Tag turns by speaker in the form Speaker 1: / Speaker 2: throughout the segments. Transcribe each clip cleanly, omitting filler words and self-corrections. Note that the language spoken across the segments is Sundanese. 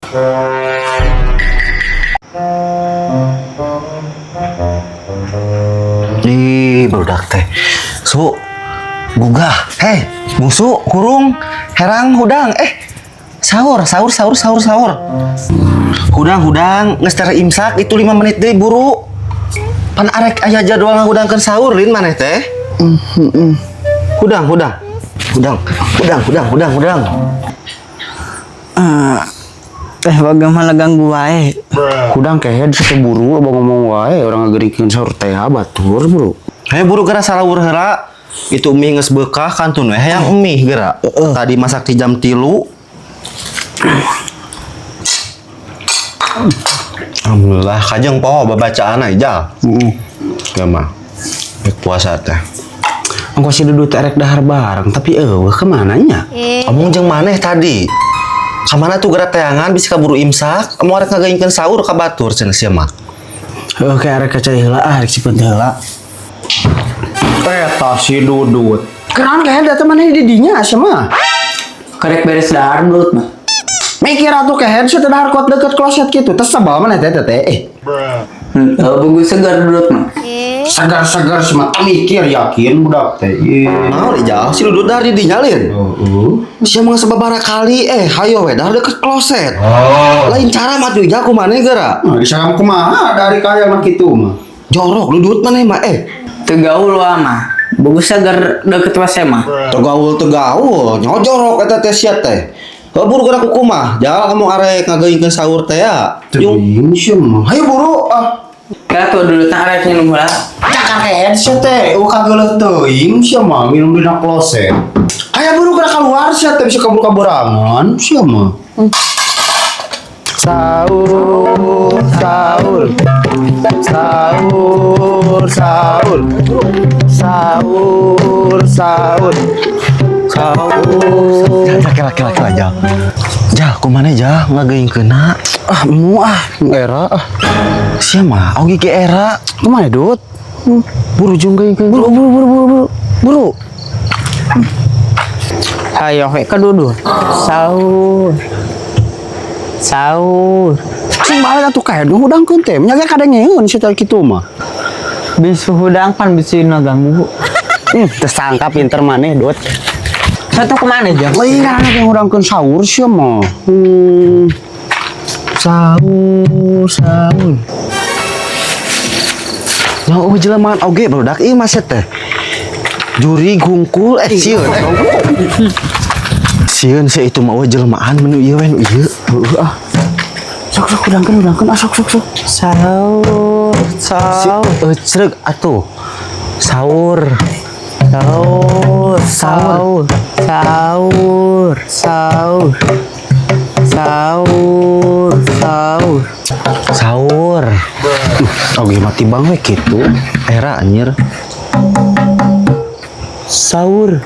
Speaker 1: Ih, barudak teh. Su, gugah. Hei, bungsu, hurung, herang, hudang. Eh, sahur, sahur, sahur, sahur, sahur. Hudang, hudang, geus teh imsak itu 5 menit deui, buru. Pan arek aya jadwal ngahudangkeun sahur lin maneh teh. Hudang, hudang. Hudang, hudang, hudang, hudang, hudang.
Speaker 2: Eh, bagaimana ganggu wae.
Speaker 3: Hudang kehed satu, buru abang ngomong wae, urang ngageurikeun sahur teh batur, bro.
Speaker 1: Hayo buru geura salawur heula. Itu mie geus beukah, kantun we hayang mie geura. Tadi masak di jam 3. Alhamdulillah kajeng poho babacaan aja.
Speaker 3: Heeh.
Speaker 1: Gak mah. Rek puasa teh.
Speaker 3: Ongko si Dudut erek dahar bareng, tapi euweuh, kemana nya?
Speaker 1: Omong jeung maneh tadi. Kamana tuh geura teangan bisa kaburu imsak, kamu arek ngagaingkeun sahur ka batur cenah sia mah.
Speaker 3: Heuh, kayak arek ka cai heula ah, arek sipeun heula. Eta si Dudut. Keren kehed eta maneh di dinya sia mah.
Speaker 2: Karek beres dahar belut mah.
Speaker 3: Mikir atuh kehed, sia teh dahar kuat deket kloset kitu. Tes sabal maneh teh teh eh.
Speaker 2: Bagus segar belut mah.
Speaker 3: Segar-segar semata mikir yakin budak teh. Ih.
Speaker 1: Mau di jauh si Dudut dari dinyalin.
Speaker 3: Heeh.
Speaker 1: Sia mah sababaraha kali eh hayo we dah deket kloset. Lain cara mah tuh jago maneh geura.
Speaker 3: Nah, disangka kumaha dari kaya mah kitu mah.
Speaker 1: Jorok Dudut maneh mah eh.
Speaker 2: Teu gaul wa mah. Bagus segar deket WC mah.
Speaker 1: Tegaul tegaul, nyojorok eta teh sia teh. Heuh, buru geura kukumah, jangan kamu arek ngagaingkeun sahur teh ya. Yung
Speaker 3: Teuing sia mah. Hayo buru ah.
Speaker 2: Kira tuh dulu tak arek minum heula.
Speaker 3: Cakar kehed sia teh, eueuh kageuleuh teuing sia mah minum dina kloset. Aya buru geura keluar sia teh, bisa kabur-kaburangan sia mah. Sahur, sahur. Sahur, sahur. Sahur, sahur. Sahur.
Speaker 1: Jal, kela kela kela, jal. Jal, kumaha jal ngagaingkeunna?
Speaker 3: Ah, mu ah, era ah.
Speaker 1: Sia mah oge ge era.
Speaker 3: Kumaha, Dut?
Speaker 1: Buru jeung gaingkeun.
Speaker 3: Buru, buru, buru, buru, buru. Buru.
Speaker 2: Hayo we ka Dudut. Sahur. Sahur.
Speaker 3: Sing balik atuh kayak hudangkeun teh. Nya ge kadengeun sia teh kitu mah.
Speaker 2: Bisu hudang pan bisi ganggu.
Speaker 3: Tersangka pinter maneh, Dut.
Speaker 2: Satu kemana jam?
Speaker 3: Lain anak yang hudangkeun sahur sia mah.
Speaker 1: Sahur, sahur. Nyaho eueuh jelema oge barudak ieu mah teh. Jurig hungkul eh sieun eh. Sieun sia itu mah eueuh jelema menu ieu we nu ieu.
Speaker 3: Heueuh ah. Sok sok hudangkeun, hudangkeun ah, sok sok sok.
Speaker 2: Sahur,
Speaker 1: Si
Speaker 2: sahur,
Speaker 1: ecreg atuh. Sahur.
Speaker 2: Sahur, sahur, sahur, sahur, sahur, sahur.
Speaker 1: Sahur.
Speaker 3: Oge mati bang we kitu.
Speaker 1: Era anjir.
Speaker 2: Sahur.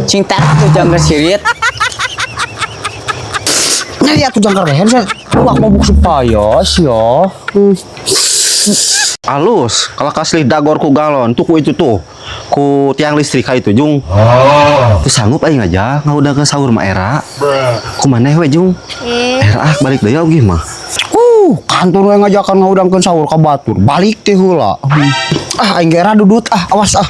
Speaker 2: Cinta tuh jangkar sirit.
Speaker 3: Nyari atuh jangkar leher sia. Wah, mabuk supaya sia.
Speaker 1: Alus, kalau kasih dagor ku galon tuh ku itu tuh ku tiang listrik ka itu jung. Tuh sanggup aing aja ngahudangkeun sahur mah era. Kumaneh we jung? Era ah, balik deui oge mah.
Speaker 3: Kantor we ngajakan ngahudangkeun sahur ka batur. Balik teh heula. Ah, aing ge era Dudut ah, awas ah.